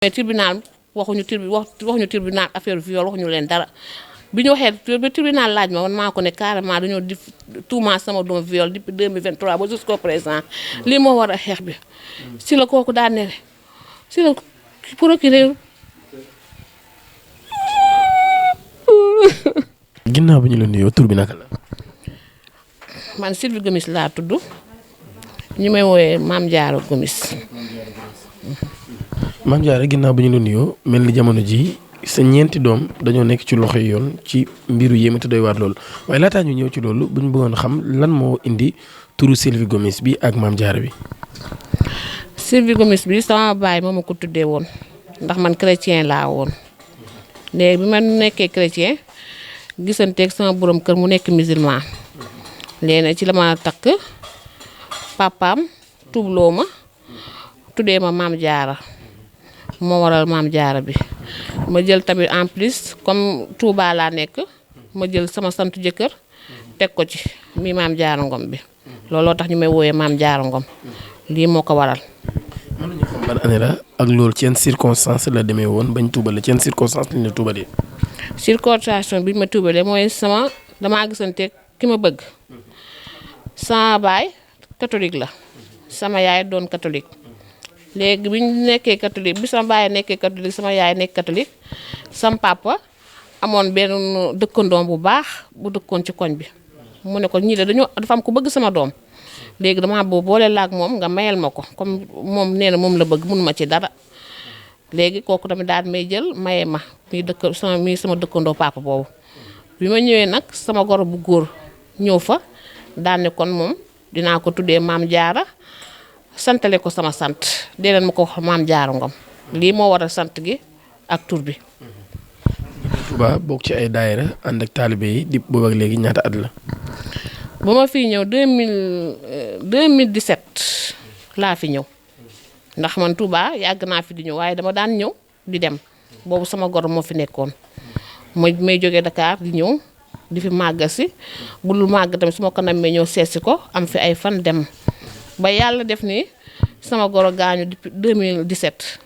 mais tribunal waxuñu tribunal affaire viol waxuñu leen dara bi ñu waxee ba tribunal laaj ma man maa ko ne carrément dañoo di tuuma sama doom viol depuis 2023 ba jusqu'au présent lii moo war a xeex bi si la kooku daan ne si la procureur. ginnaaw bi ñu la nuyoo tur bi naka la. man Sylvie Gomis laa tudd ñu may woowee Mame Diarra Gomis. Mame Diarra ginnaaw bi ñu la nuyoo mel ni jamono ji sa ñeenti doom dañoo nekk ci loxoy yoon ci mbiru yéeme te doy waar loolu waaye laataa ñu ñëw ci loolu bu ñu bëggoon xam lan moo indi turu Sylvie Gomis bi ak Mame Diarra bi. Sylvie Gomis bi sama baay moo ma ko tuddee woon ndax man chrétien laa woon léegi bi ma nekkee chrétien gisanteeg sama borom kër mu nekk musulman léegi ci la ma takk papaam tubloo ma tuddee ma Mame Diarra moo waral Mame Diarra bi ma jël tamit en plus comme Touba laa nekk ma jël sama sant jëkkër teg ko ci mi Mame Diarra Ngom bi looloo tax ñu may wooyee Mame Diarra Ngom lii moo ko waral. mën nañu xam ban année la ak loolu ci yenn circonstance la demee woon bañ tuubale ci yenn circonstance lañ la tuubalee. circonstance bi ma tuubalee mooy damaa gisante ki ma bëgg sama baay catholique la sama yaay doon catholique léegi bi ñu nekkee catholique bi sama baay nekkee catholique sama yaay nekk catholique sama papa amoon benn dëkkandoom bu baax bu dëkkoon ci koñ bi mu ne ko ñii de dafa am ku bëgg sama doom léegi dama boole laak moom nga mayal ma ko comme moom nee na moom la bëgg mun ma ci dara léegi kooku tamit daal may jël maye ma mi sama dëkkandoo papa boobu bi ma ñëwee nag sama goro bu góor ñëw fa daan ne kon moom dinaa ko tuddee Mame Diarra santale ko sama sant dee leen ma ko wax Mame Diarra Ngom lii moo waral sant gi ak tur bi. Touba bokk ci ay daayira ànd ak taalibe yi di boobu ak léegi ñaata at la. ba ma fii ñëw 2017 laa fi ñëw ndax man Touba yàgg naa fi di ñëw waaye dama daan ñëw di dem boobu sama goro moo fi nekkoon may jógee Dakar di ñëw di fi màgg si bu dul màgg tamit su ma ko nammee ñëw seetsi ko am fi ay fan dem ba yàlla def ni sama goro gaañu depuis 2017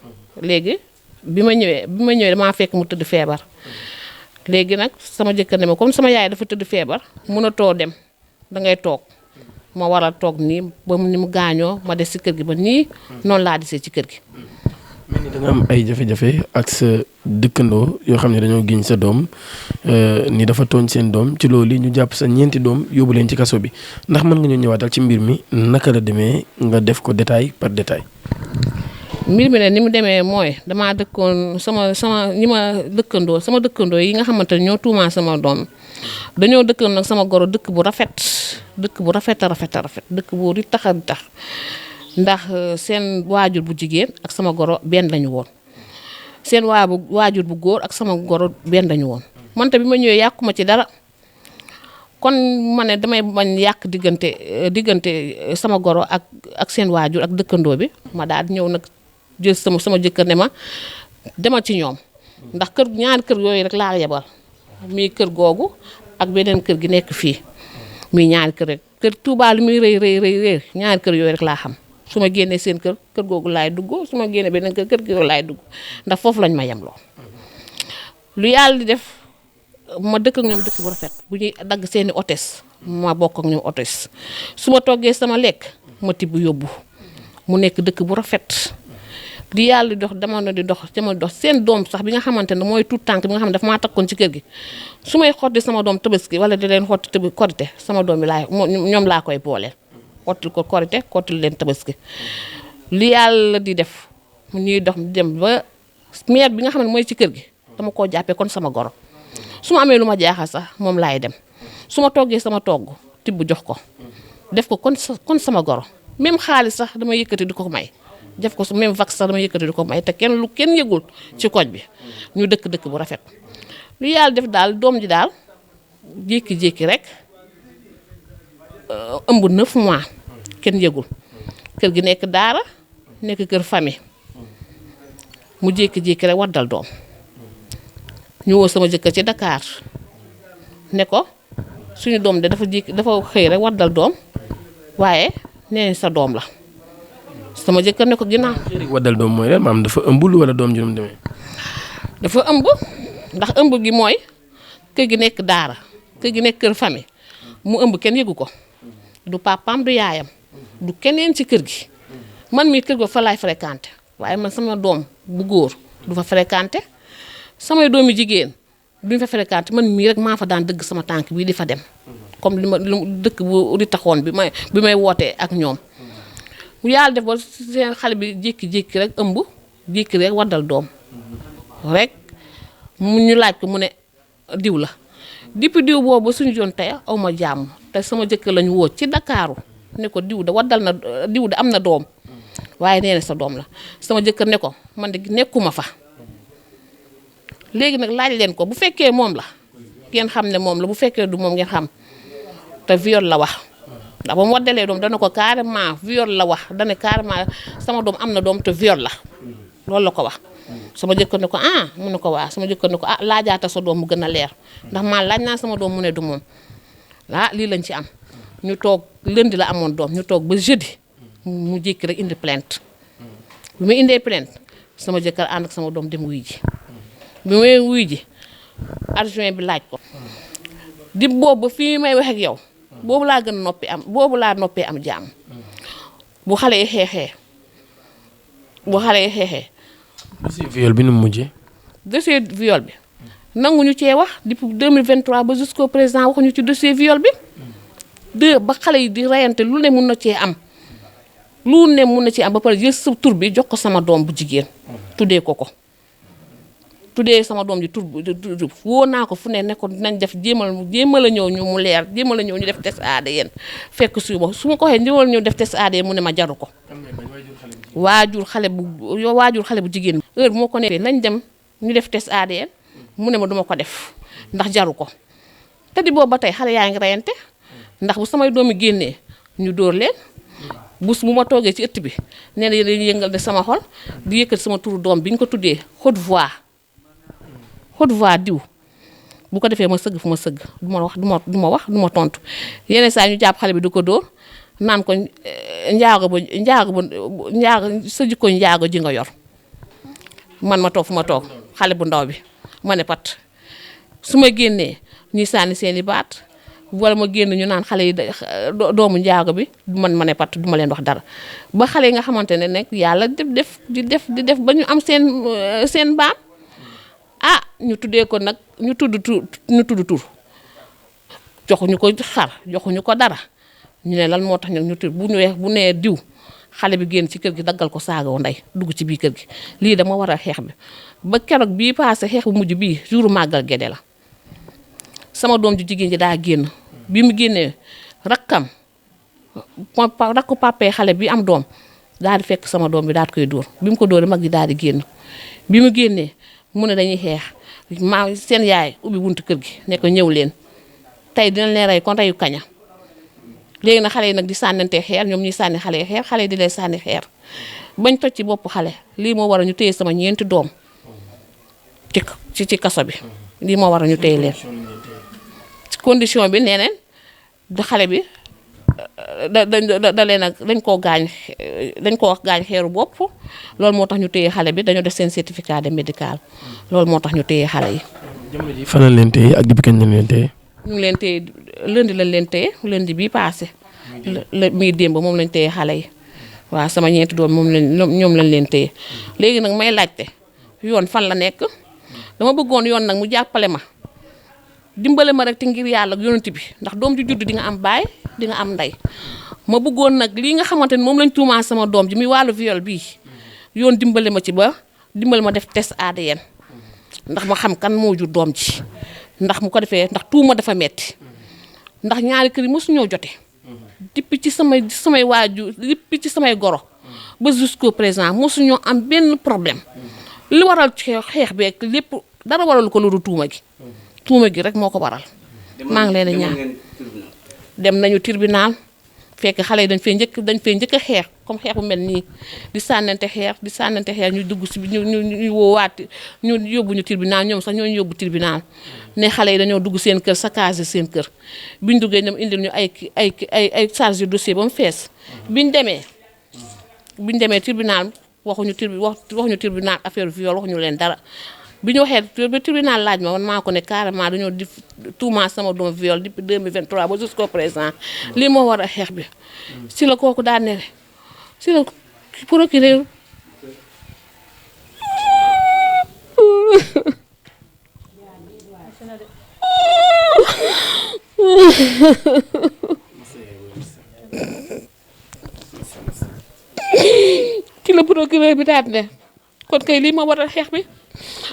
léegi bi ma ñëwee damaa fekk mu tëdd feebar léegi nag sama jëkkër ne ma comme sama yaay dafa tëdd feebar mënatoo dem dangay toog ma war a toog nii ba ni mu gaañoo ma des ci kër gi ba nii noonu laa desee ci kër gi. mel ni da nga am ay jafe-jafe ak sa dëkkandoo yoo xam ne dañoo giñ sa doom ni dafa tooñ seen doom ci loolu ñu jàpp sa ñeenti doom yóbbu leen ci kaso bi ndax mën nga ñu ñëwaatal ci mbir mi naka la demee nga def ko détail par détail. mbir mi ne ni mu demee mooy damaa dëkkoon sama dëkkandoo yi nga xamante ne ñoo tuumaa sama doom dañoo dëkkoon nag sama goro dëkk bu rafet a rafet dëkk bu ri tax ndax seen waajur bu jigéen ak sama goro benn lañu woon seen waajur bu góor ak sama goro benn lañu woon man te bi ma ñëwee yàquma ci dara kon ma ne damay bañ yàq diggante sama goro ak seen waajur ak dëkkandoo bi ma daal ñëw nag jël sama jëkkër ne ma demal ci ñoom ndax ñaari kër yooyu rek laa yebal mii kër googu ak beneen kër gi nekk fii mii ñaari kër rek kër Touba li muy rëy ñaari kër yooyu rek laa xam su ma génnee seen kër googu laay dugg su ma génnee beneen kër googu laay dugg ndax foofu lañ ma yemloo lu yàlla di def ma dëkk ak ñoom dëkk bu rafet bu ñuy dagg seeni hôtesse ma bokk ak ñoom hôtesse su ma toggee sama lekk ma tibb yóbbu mu nekk dëkk bu rafet di yàlla di dox jamono di dox seen doom sax bi nga xamante ne mooy tout tànk bi nga xam ne dafa maa takkoon ci kër gi su may xotti sama doom tabaski wala di leen xotti korité sama doom bi ñoom laa koy booleel xottil ko korité xottil leen tabaski li yàlla di def ñuy dox dem ba mère bi nga xam ne mooy ci kër gi dama koo jàppee kon sama goro su ma amee lu ma jaaxal sax moom laay dem su ma toggee sama togg tibb jox ko def ko kon sama goro même xaalis sax dama yëkkati di ko may def ko même vax sax dama yëkkati di ko may te kenn yëgul ci koñ bi ñu dëkk bu rafet lu yàlla def daal doom ji daal jékki-jékki rek ëmb 9 mois kenn yëgul kër gi nekk daara nekk kër famille mu jékki-jékki rek waddal doom ñu woo sama jëkkër ci Dakar ne ko suñu doom de dafa xëy rek waddal doom waaye nee sa doom la sama jëkkër ne ko ginnaaw. waddal doom mooy lan maam dafa ëmbul wala doom ji nu mu demee. dafa ëmb ndax ëmb gi mooy kër gi nekk daara kër gi nekk kër famille mu ëmb kenn yëgu ko du papaam du yaayam du keneen ci kër gi man mii kër ga fa laay fréquenté waaye man sama doom bu góor du fa fréquenté samay doomi jigéen duñ fa fréquenté man mii rek maa fa daan dëgg sama tànk bii di fa dem comme li ma dëkk bu di taxoon bi may wootee ak ñoom bu yàlla def ba seen xale bi jékki-jékki rek ëmb jékki rek waddal doom rek mu ñu laaj ko mu ne diw la depuis diw boobu suñu joon tey aw ma jàmm te sama jëkkër lañu woo ci Dakaaru ne ko diw da waddal na diw da am na doom waaye nee na sa doom la sama jëkkër ne ko man de nekkuma fa léegi nag laaj leen ko bu fekkee moom la ngeen xam ne moom la bu fekkee du moom ngeen xam te viol la wax ndax ba mu waddalee doom dana ko carrément viol la wax dana carrément sama doom am na doom te viol la loolu la ko wax sama jëkkër ne ko mu ne ko waa sama jëkkër ne ko laajaata sa doom mu gën a leer ndax maa laaj naa sama doom mu ne du moom lii lañ ci am ñu toog lundi la amoon doom ñu toog ba jeudi mu jékki rek indi plainte bi mu indee plainte sama jëkkër ànd ak sama doom dem wuy ji bi may wuy ji adjoint bi laaj ko di boobu fii may wax ak yow boobu laa gën a noppee am jàmm bu xale yi xeexee dossier viol bi nu mu mujjee. dossier viol bi nanguñu cee wax depuis 2023 ba jusqu'au présent waxuñu ci dossier viol bi ba xale yi di reyante lu ne mun na cee am ba pare jël sa tur bi jox ko sama doom bu jigéen tuddee ko tuddee sama doom ji tur woo naa ko fu ne ko dinañ def jéemal a ñëw ñu mu leer jéemal a ñëw ñu def test ADN fekk su ma ko waxee ñëwal ñëw def test ADN mu ne ma jaru ko waajur xale bu jigéen heure bu ma ko nee nañ dem ñu def test ADN mu ne ma duma ko def ndax jaru ko te di boobu ba tey xale yaa ngi reyante ndax bu samay doomi génnee ñu dóor leen bu ma toogee ci ëtt bi nee na dañuy yëngal de sama xol di yëkkat sama turu doom bi ñu ko tuddee haute voix diw bu ko defee ma sëgg fu ma sëgg du ma wax tontu yeneen saa ñu jàpp xale bi du ko dóor naan ko njaago sa jikko njaago ji nga yor man ma toog fu ma toog xale bu ndaw bi ma ne pat su ma génnee ñuy sànni seeni baat wala ma génn ñu naan xale yi doomu njaago bi ma ne pat du ma leen wax dara ba xale yi nga xamante ne nag yàlla di def ba ñu am seen baam ñu tuddee ko nag ñu tudd tur joxuñu ko xar joxuñu ko dara ñu ne lan moo tax ñu tudd bu nee diw xale bi génn ci kër gi daggal ko saagaw ndey dugg ci biir kër gi lii dama war a xeex bi ba keroog bii passé xeex bu mujj bii jour màggal Gédé la sama doom ju jigéen ji daa génn bi mu génnee rakku papee xale bi am doom daal di fekk sama doom bi daal di koy dóor bi mu ko dóoree mag ji daal di génn bi mu génnee mu ne dañuy xeex seen yaay ubbi buntu kër gi ne ko ñëw leen tey dinañ leen rey kon reyu kaña léegi nag xale yi nag di sànnante xeer ñoom ñuy sànni xale yi xeer xale yi di leen sànni xeer bañ toj ci bopp xale lii moo war a ñu téye sama ñeenti doom ci kaso bi lii moo war a ñu téye leen condition bi nee neen da xale bi da leen ak dañ koo gaañ xeeru bopp loolu moo tax ñu téye xale bi dañoo def seen certificat de médical loolu moo tax ñu téye xale yi. jamono ji fan lañ leen téye ak depuis kañ lañ leen téye. ñu ngi leen téye lundi lañ leen téye lundi bii passé muy démb moom lañ téye xale yi waaw sama ñeenti doom ñoom lañ leen téye léegi nag may laajte yoon fan la nekk dama bëggoon yoon nag mu jàppale ma dimbale ma rek te ngir yàlla ak yonent bi ndax doom ju judd di nga am baay di nga am ndey ma bëggoon nag lii nga xamante ni moom lañ tuumaa sama doom ji muy wàllu viol bii yoon dimbale ma ci ba dimbale ma def test ADN ndax ma xam kan moo jur doom ji ndax mu ko defee ndax tuuma dafa metti ndax ñaari kër yi mosuñoo jote depuis ci samay waajur depuis ci samay goro ba jusqu'au présent mosuñoo am benn problème li waral xeex beeg lépp dara waral ko loolu tuuma gi rek moo ko waral maa ngi leen di ñaan dem nañu tribunal fekk xale yi dañ fee njëkk a xeex comme xeex bu mel nii di sànnante xeer ñu dugg si ñu woowaat ñu yóbbu ñu tribunal ñoom sax ñoo ñu yóbbu tribunal ne xale yi dañoo dugg seen kër saccagé seen kër biñ duggee ñoom indil ñu ay charge de dossier ba mu fees biñ demee biñu demee tribunal waxuñu tribunal affaire viol waxuñu leen dara bi ñu waxee ba tribunal laaj ma man maa ko ne carrément dañoo di tuumaa sama doom viol depuis 2023 ba jusqu'au présent lii moo war a xeex bi si la kooku daan ne si la procureur ci la procureur bi daan ne kon kay lii ma war a xeex bi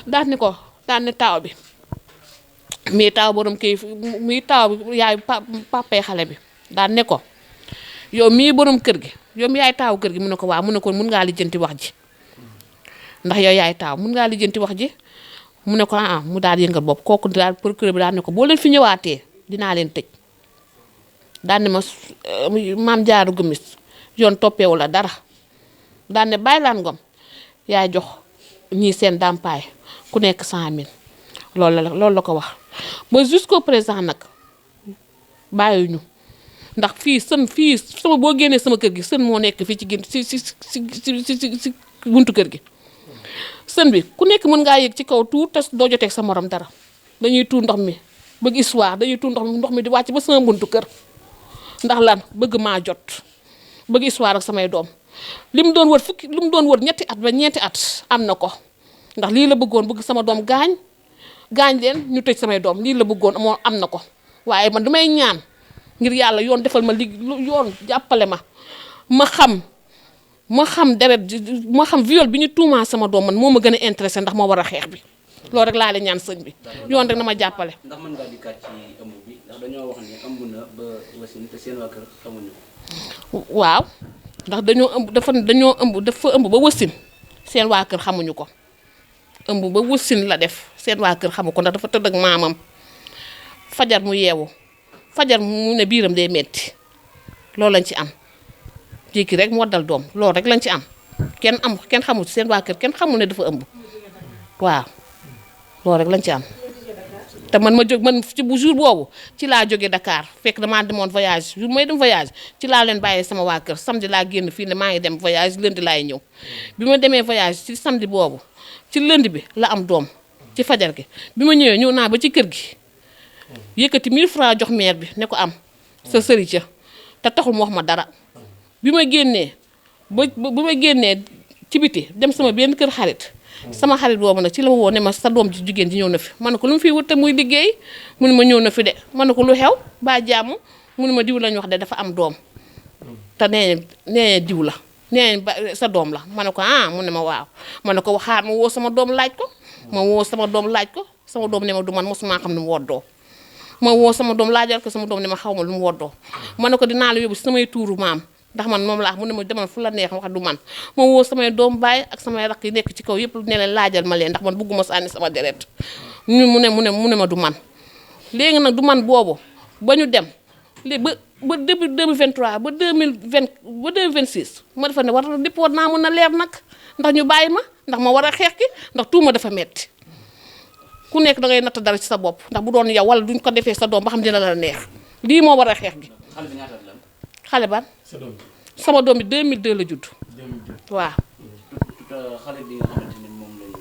daan ne ko daan ne taaw bi mii taaw borom kii mii taaw yaay papay xale bi daan ne ko yow mii borom kër gi yow mi yaay taaw kër gi mu ne ko waaw mu ne ko mun ngaa lijjanti wax ji ndax yow yaay taaw mun ngaa lijjanti wax ji mu ne ko mu daal yëngal bopp kooku daal procureur bi daan ne ko boo leen fi ñëwaatee dinaa leen tëj daan ne ma maam jaaru gumis yoon toppeewu la dara daan ne bàyyi laan ngom yaay jox ñii seen dàmpaay ku nekk 100 000 loolu la ko wax ba jusqu'au présent nag bàyyiwuñu ndax fii sama boo génnee sama kër gi sën moo nekk fii ci gin si buntu kër gi sën bi ku nekk mën ngaa yëg ci kaw tuur te doo joteeg sa morom dara dañuy tuur ndox mi bëgg histoire dañuy tuur ndox mi di wàcc ba sama buntu kër ndax lan bëgg maa jot bëgg histoire ak samay doom li mu doon wër ñetti at ba ñeenti at am na ko ndax lii la bëggoon bëgg sama doom gaañ leen ñu tëj samay doom lii la bëggoon moo am na ko waaye man damay ñaan ngir yàlla yoon defal ma yoon jàppale ma xam deret ma xam viol bi ñu tuumaa sama doom man moo ma gën a intéressé ndax moo war a xeex bi loolu rek laa la ñaan sëñ bi yoon rek na ma jàppale. ndax mën ngaa dikkaat ci ëmb bi ndax dañoo wax ne ëmb na ba wasin te seen waa kër xamuñu ko. waaw ndax dañoo ëmb ba wasin seen waa kër xamuñu ko ëmb ba wasin la def seen waa kër xamu ko ndax dafa tëdd ak maamam fajar mu yeewu fajar mu ne biiram day metti loolu lañ ci am jékki rek moo dal doom loolu rek lañ ci am kenn xamul seen waa kër kenn xamul ne dafa ëmb waaw loolu rek lañ ci am te man ci bu jour boobu ci laa jóge Dakar fekk damaa demoon voyage jour may dem voyage ci laa leen bàyyee sama waa kër samedi laa génn fii ne maa ngi dem voyage lundi laay ñëw bi ma demee voyage ci samedi boobu ci lundi bi la am doom ci fajar gi bi ma ñëwee naa ba ci kër gi yëkkati 1000 francs jox maire bi ne ko am sa sëri ca te taxul mu wax ma dara bi ma génnee ma génnee ci biti dem sama benn kër xarit sama xarit boobu nag ci la ma woo ne ma sa doom ji jigéen ji ñëw na fi ma ne ko lu mu fiy wut te muy liggéey mu ne ma ñëw na fi de ma ne ko lu xew ba jàmm mu ne ma diw lañ wax de dafa am doom te nee diw la nee ba sa doom la ma ne ko mu ne ma waaw ma ne ko waxaat ma woo sama doom laaj ko sama doom ne ma du man mosuma xam ne mu woddoo ma woo sama doom laajal ko sama doom ne ma xaw ma lu mu woddoo ma ne ko dinaa la yóbbu si samay tuuru maam ndax man moom laa mu ne ma demal fu la neex wax du man ma woo samay doom baay ak samay rakk yi nekk ci kaw yëpp ne leen laajal ma leen ndax man bëgguma sànni sama deret mu ne ma du man léegi nag du man boobu ba ñu dem léegi ba depuis 2023 ba 2026 ma defa ne war naa mën a leer nag ndax ñu bàyyi ma ndax ma war a xeex ki ndax tuuma dafa metti ku nekk da ngay natt dara ci sa bopp ndax bu doon yow wala duñ ko defee sa doom ba xam dina la neex lii moo war a xeex gi. xale bi ñaata la. xale ban sama doom bi 2002 la judd. waaw. xale bi nga xamante ni moom lañu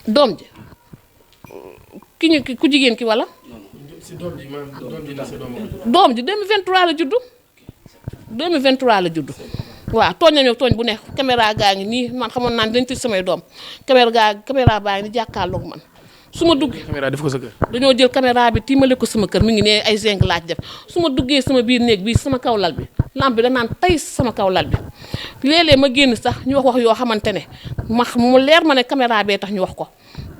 doom ji ku jigéen ki wala. si doom ji la sa doom ji 2023 la judd 2023 la judd. waaw tooñ nañu tooñ bu neex caméra gaa ngi nii man xamoon naa ne dañ tëj samay doom caméra baa ngi ni jàkkaarloog man su ma duggee. caméra def ko sa kër. dañoo jël caméra bi tiimale ko sama kër mi ngi ne ay zinc laaj def su ma duggee sama biir néeg bi sama kaw lal bi lampe bi da naan tey sama kaw lal bi léeg-léeg ma génn sax ñu wax yoo xamante ne mu leer ma ne caméra bee tax ñu wax ko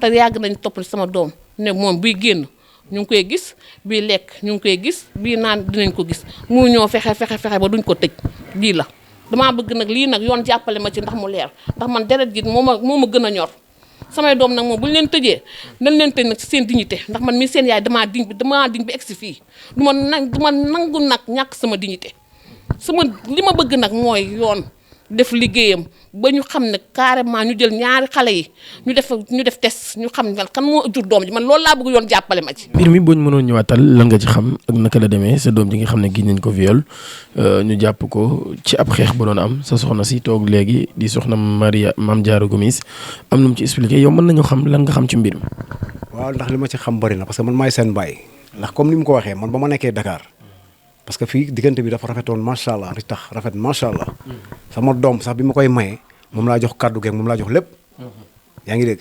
te yàgg nañ topp sama doom ne moom buy génn ñu ngi koy gis bii lekk ñu ngi koy gis bii naan dinañ ko gis mu ñoo fexe ba duñ ko tëj lii la. damaa bëgg nag lii nag yoon jàppale ma ci ndax mu leer ndax man deret gi moo ma gën a ñor samay doom nag moom bu ñu leen tëjee dañ leen tëj nag ci seen dignité ndax man mii seen yaay damaa diñ bi egsi fii du ma nangu nag ñàkk sama dignité li ma bëgg nag mooy yoon def liggéeyam ba ñu xam ne carrément ñu jël ñaari xale yi ñu def test ñu xam kan moo jur doom ji man loolu laa bëgg yoon jàppale ma ci. mbir mi boo ñu mënoon ñëwaatal lan nga ci xam ak naka la demee sa doom ji nga xam ne gis nañ ko viol ñu jàpp ko ci ab xeex bu doon am sa soxna si toog léegi di soxna Mame Diarra Gomis am lu mu ci expliqué yow mën nañu xam lan nga xam ci mbir mi. waaw ndax li ma ci xam bëri na parce que man maay seen baay ndax comme ni mu ko waxee man ba ma nekkee Dakar parce que fii diggante bi dafa rafetoon macha allah di tax rafet macha allah sama doom sax bi ma koy maye moom laa jox kàddu geeg moom laa jox lépp yaa ngi dégg.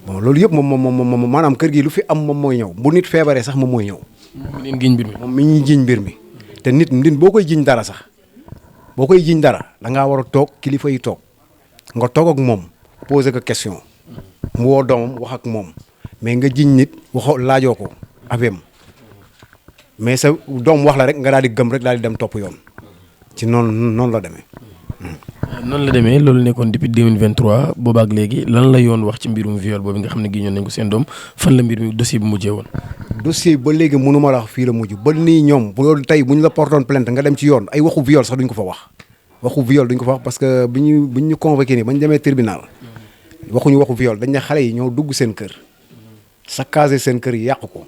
bon loolu yëpp moom maanaam kër gi lu fi am moom mooy ñëw bu nit feebaree sax moom mooy ñëw. moom mi ñuy jiñ mbir mi te nit boo koy jiñ dara sax boo koy jiñ dara da ngaa war a toog kilifa yi toog nga toog ak moom poser ko question mu woo doomam wax ak moom mais nga jiñ nit waxoo laajoo ko avem mais sa doom wax la rek nga daal di gëm rek daal di dem topp yoon ci noonu la demee. noonu la demee loolu nekkoon depuis 2023 boobaak léegi lan la yoon wax ci mbirum viol boobu nga xam ne giñoon nañ ko seen doom fan la mbir mi dossier bi mujjee woon. dossier ba léegi mënu ma la wax fii la mujj ba nii ñoom bu loolu tey bu ñu la portoon plainte nga dem ci yoon ay waxu viol sax duñ ko fa wax waxu viol duñ ko fa wax parce que bi ñu convoqué nii ba ñu demee tribunal waxuñu waxu viol dañ ne xale yi ñoo dugg seen kër saccagé seen kër yi yàq ko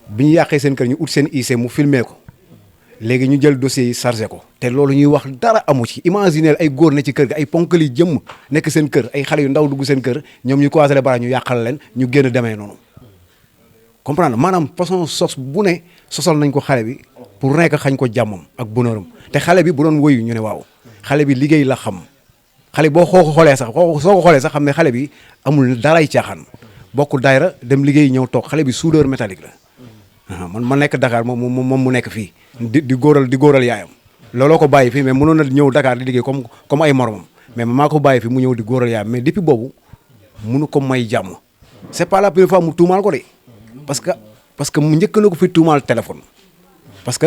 bi ñu yàqee seen kër ñu ut seen IC mu filmé ko léegi ñu jël dossier yi chargé ko te loolu ñuy wax dara amu ci imaginer ay góor ne ci kër ga ay ponkali jëmm nekk seen kër ay xale yu ndaw dugg seen kër ñoom ñu croisé les bras ñu yàqal leen ñu génn demee noonu comprendre maanaam façon sos bu ne sosal nañ ko xale bi pour nekk xañ ko jàmmam ak bonheuram te xale bi bu doon woyu ñu ne waaw xale bi liggéey la xam xale boo xoolee sax soo ko xoolee sax xam ne xale bi amul daray caaxaan bokk daayra dem liggéey ñëw toog xale bi soudeur métallique la man ma nekk Dakar moom mu nekk fii di góoral yaayam looloo ko bàyyi fii mais mënoon na ñëw Dakar di liggéey comme ay moromam mais maa ko bàyyi fii mu ñëw di góoral yaayam mais depuis boobu mënu ko may jàmm c'est pas la première fois mu tuumaal ko de parce que mu njëkk na ko fi tuumaal téléphone parce que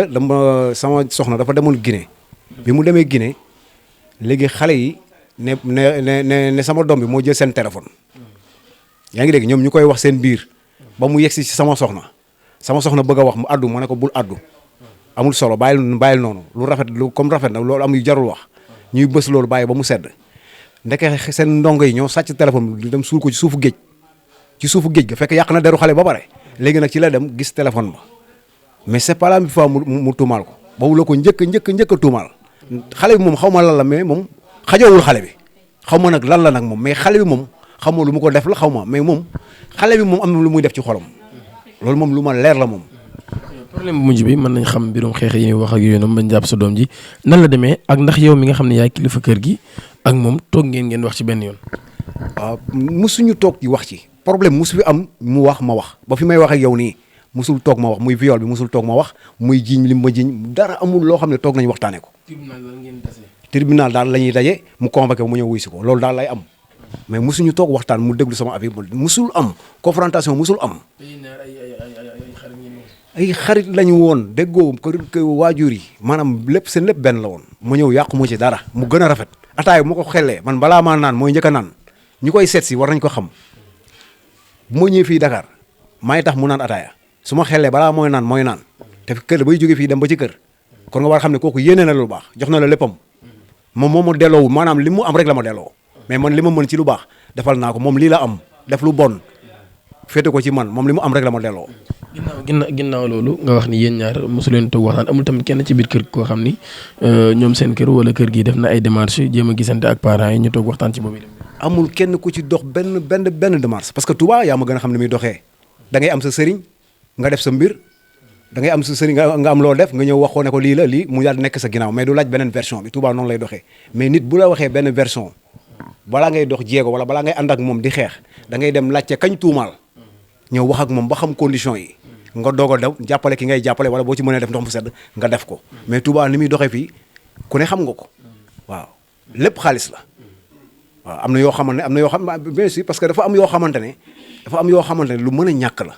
sama soxna dafa demoon Guinée bi mu demee Guinée léegi xale yi ne sama doom bi moo jël seen téléphone yaa ngi dégg ñoom ñu koy wax seen biir ba mu yegsi ci sama soxna bëgg a wax mu addu ma ne ko bul addu amul solo bàyyil noonu lu rafet comme rafet na loolu am yu jarul wax ñuy bës loolu bàyyi ba mu sedd ndeke seen ndongo yi ñoo sàcc téléphone bi dem suul ko ci suufu géej ga fekk yàq na deru xale ba pare léegi nag ci la dem gis téléphone ba mais c'est pas la même fois mu tuumaal ko boobu la ko njëkk a tuumaal xale bi moom xaw ma lan la mais moom xajowul xale bi xaw ma nag lan la nag moom mais xale bi moom xaw ma lu mu ko def la xaw ma mais moom xale bi moom am na lu muy def ci xolam loolu moom lu ma leer la moom. problème bu mujj bi mën nañ xam mbirum xeex yi ñuy wax ak yooyu noonu bañ jàpp sa doom ji nan la demee ak ndax yow mi nga xam ne yaay kilifa kër gi ak moom toog ngeen wax ci benn yoon. waaw musuñu toog ci wax ci problème musu fi am mu wax ma wax ba fi may wax ak yow nii musul toog ma wax muy viol bi musul toog ma wax muy jiiñ li ma jiiñ dara amul loo xam ne toog nañu waxtaanee ko. tribunal daal la ñuy daje mu convoqué mu ñëw wuy si ko loolu daal lay am mais musuñu toog waxtaan mu déglu sama avis musul am confrontation musul am. ay xarit lañu woon déggoo ko waajur yi maanaam lépp seen lépp benn la woon mu ñëw yàqu mu ci dara mu gën a rafet ataay bu ma ko xellee man balaa maa naan mooy njëkk a naan ñu koy seet si war nañ ko xam bu ma ñëwee fii Dakar maa ngi tax mu naan ataaya su ma xellee balaa mooy naan te kër bay jógee fii dem ba ci kër kon nga war a xam ne kooku yéene na lu baax jox na la léppam moom ma delloowul maanaam li mu am rek la ma delloo mais man li ma mën ci lu baax defal naa ko moom lii la am def lu bon féete ko ci man moom li mu am rek la ma delloo. ginnaaw loolu nga wax ni yéen ñaar mosu leen toog waxtaan amul tamit kenn ci biir kër koo xam ni ñoom seen kër wala kër gi def na ay démarches jéem a gisante ak parents yi ñu toog waxtaan ci boobu. amul kenn ku ci dox benn démarche parce que Touba yaa ma gën a xam ne muy doxee da ngay am sa sëriñ nga def sa mbir da ngay am sa sëriñ nga am loo def nga ñëw waxoo ne ko lii la lii mu daal nekk sa ginnaaw mais du laaj beneen version bi Touba noonu lay doxee mais nit bu la waxee benn version balaa ngay dox jéego wala balaa ngay ànd ak moom di xeex da ngay dem laajte kañ tuumaal ñëw wax ak moom ba xam condition yi nga doog a daw jàppale ki ngay jàppale wala boo ci mënee def ndox mu sedd nga def ko mais Touba ni muy doxee fii ku ne xam nga ko waaw lépp xaalis la waaw am na yoo xamante bien sûr parce que dafa am yoo xamante ne lu mën a ñàkk la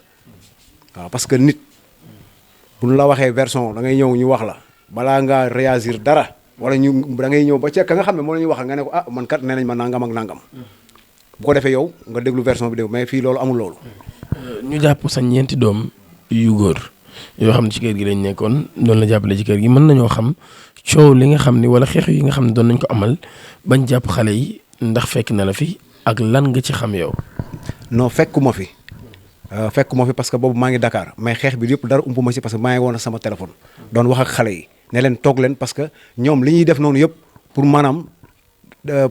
waaw parce que nit bu ñu la waxee version da ngay ñëw ñu wax la balaa ngaa réagir dara wala da ngay ñëw ba ca ka nga xam ne moo la ñuy wax nga ne ko ah man kat nee nañ ma nangam ak nangam bu ko defee yow nga déglu version bi déglu mais fii loolu amul loolu. ñu jàpp sa ñeenti doom yu góor yoo xam ne ci kër gi lañ nekkoon doon la jàppale ci kër gi mën nañoo xam coow li nga xam ni wala xeex yi nga xam ne doon nañ ko amal bañ jàpp xale yi ndax fekk na la fi ak lan nga ci xam yow. non fekkuma fi parce que boobu maa ngi Dakar mais xeex bi yëpp dara umpu ma si parce que maa ngi woon sama téléphone doon wax ak xale yi ne leen toog leen parce que ñoom li ñuy def noonu yëpp pour maanaam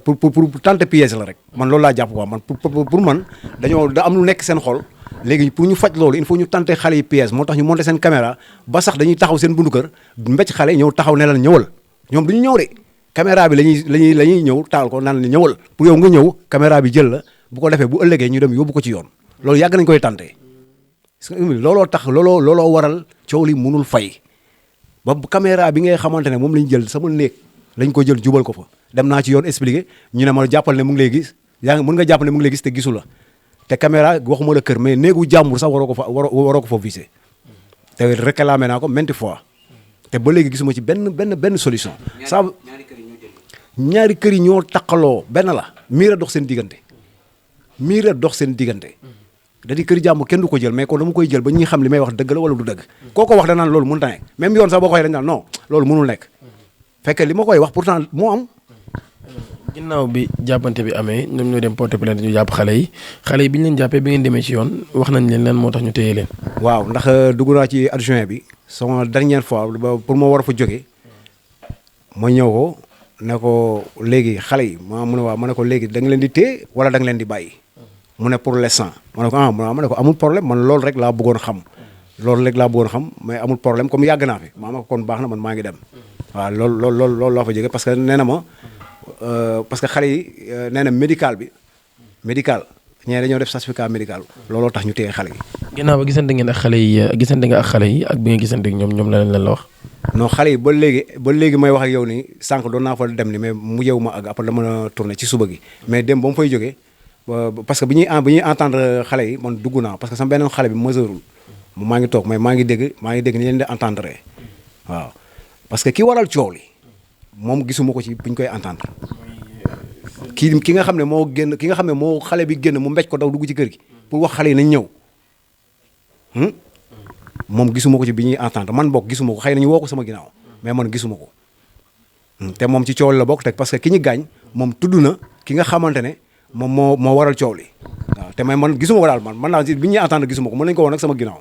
pour tenter piège la rek man loolu laa jàpp quoi man pour man dañoo da am lu nekk seen xol léegi pour ñu faj loolu il faut ñu tenter xale yi piège moo tax ñu monter seen caméra ba sax dañuy taxaw seen bundu kër mbécc xale ñëw taxaw ne leen ñëwal ñoom du ñu ñëw de caméra bi la ñuy ñëw taal ko naan la ñëwal pour yow nga ñëw caméra bi jël la bu ko defee bu ëllëgee ñu dem yóbbu ko ci yoon loolu yàgg nañ koy tenter looloo tax looloo waral coow li mënul fay ba caméra bi ngay xamante ne moom lañ jël sama néeg lañ ko jël jubal ko fa dem naa ci yoon expliqué ñu ne ma jàppal ne mu ngi lay gis yaa ngi mën nga jàpp ne mu ngi lay gis te gisu la te caméra waxuma la kër mais néegu jàmbur sax waroo ko fa visé te réclamé naa ko maintes fois te ba léegi gisuma ci benn solution. ñaari kër yi ñoo taqaloo benn la miir a dox seen diggante da di kër jàmbur kenn du ko jël mais kon dama koy jël ba ñuy xam li may wax dëgg la wala du dëgg koo ko wax danaan loolu mënut a nekk même yoon sax boo ko waxee dañ naan non loolu mënul nekk fekk li ma koy wax pourtant moo am. ginnaaw bi jàppante bi amee ñoom ñoo dem porter plainte ñu jàpp xale yi bi ñu leen jàppee bi ngeen demee ci yoon wax nañ leen lan moo tax ñu téye leen. waaw ndax dugg naa ci adjoint bi sama dernière fois pour ma war a fa jóge ma ñëw ko ne ko léegi xale yi mu ne waaw ma ne ko léegi da nga leen di téye wala da nga leen di bàyyi mu ne pour l'instant ma ne ko ma ne ko amul problème man loolu rek laa bëggoon xam mais amul problème comme yàgg naa fi ma ko kon baax na man maa ngi dem waaw loolu laa fa jóge parce que nee na ma parce que xale yi nee na médical ñee dañoo def certificat médical looloo tax ñu téye xale yi. ginnaaw ba gisante nga ak xale yi ak bi nga gisante ak ñoom la leen la wax. non xale yi ba léegi may wax ak yow nii sànq doon naa fa dem ni mais mujjewu ma ak après dama tourné ci suba gi mais dem ba mu fay jógee parce que bi ñuy entendre xale yi man dugg naa parce que sama beneen xale bi majeurul maa ngi toog mais maa ngi dégg ni leen di entendre waaw parce que ki waral coow li moom gisuma ko ci bu ñu koy entendre ki nga xam ne moo xale bi génn mu mbéj ko daw dugg ci kër gi pour wax xale yi nañ ñëw moom gisuma ko ci bi ñuy entendre man bokk gisuma ko xëy na ñu woo ko sama ginnaaw mais man gisuma ko te moom ci coow li la bokk teg parce que ki ñu gaañ moom tudd na ki nga xamante ne moom moo waral coow li waaw te man gisuma ko daal man naa bi ñuy entendre gisuma ko mën nañu ko woon nag sama ginnaaw.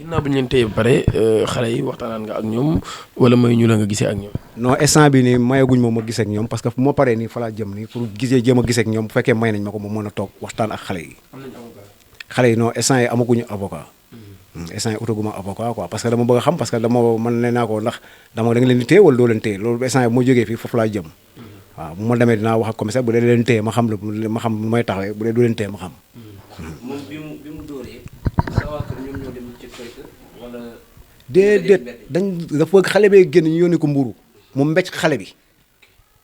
ginnaaw bi ñu leen téye ba pare xale yi waxtaanaan nga ak ñoom wala may ñu la nga gisee ak ñoom. non instant bi nii mayaguñ ma gisee ak ñoom parce que fu ma paree nii fa laa jëm nii pour jéem a gisee ak ñoom bu fekkee may nañ ma ko ma mën a toog waxtaan ak xale yi. xale yi non instant yi amaguñu avocat. instant yi utaguma avocat quoi parce que dama bëgg a xam parce que man nee naa ko ndax da nga leen di téye wala doo leen téye loolu instant yi bu ma jógee fii foofu laa jëm. waaw bu ma demee dinaa wax ak commissaire bu dee leen téye ma xam lu may taxawee bu dee du leen téye ma xam. moom bi mu dóoree sa waa kër ñoom ñoo dem ci kër ga wala. déedéet dafa xale bee génn ñu yónnee ko mburu mu mbéj xale bi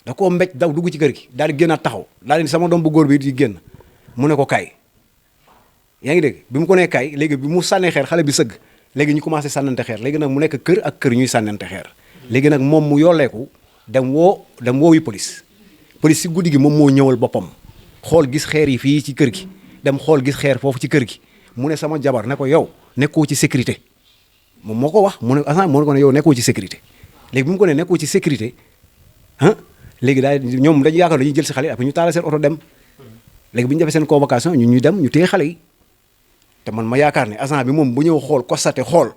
da koo mbéj daw dugg ci kër gi daal di génnaat taxaw daal di sama doom bu góor bi di génn mu ne ko kaay yaa ngi dégg bi mu ko nee kaay léegi bi mu sànnee xeer xale bi sëgg léegi ñu commencé sànnante xeer léegi nag mu nekk kër ak kër ñuy sànnante xeer léegi nag moom mu yolleeku dem woowi police si guddi gi moom moo ñëwal boppam xool gis xeer yi fii ci kër gi dem xool gis xeer foofu ci kër gi mu ne sama jabar ne ko yow nekkoo ci sécurité moom moo ko wax mu ne ko ne yow nekkoo ci sécurité léegi bi mu ko ne nekkoo ci sécurité léegi daal ñoom dañu yaakaar dañuy jël si xale yi après ñu taal seen oto dem léegi bi ñu defee seen convocation ñu dem ñu téye xale yi te man ma yaakaar ne agent bi moom bu ñëw xool constaté xool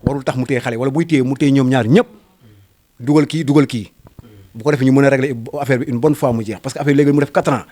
warul tax mu téye xale yi wala buy téye mu téye ñoom ñaar ñëpp dugal kii bu ko defee ñu mën a régler affaire bi une bonne fois mu jeex parce que affaire léegi mu def 4 ans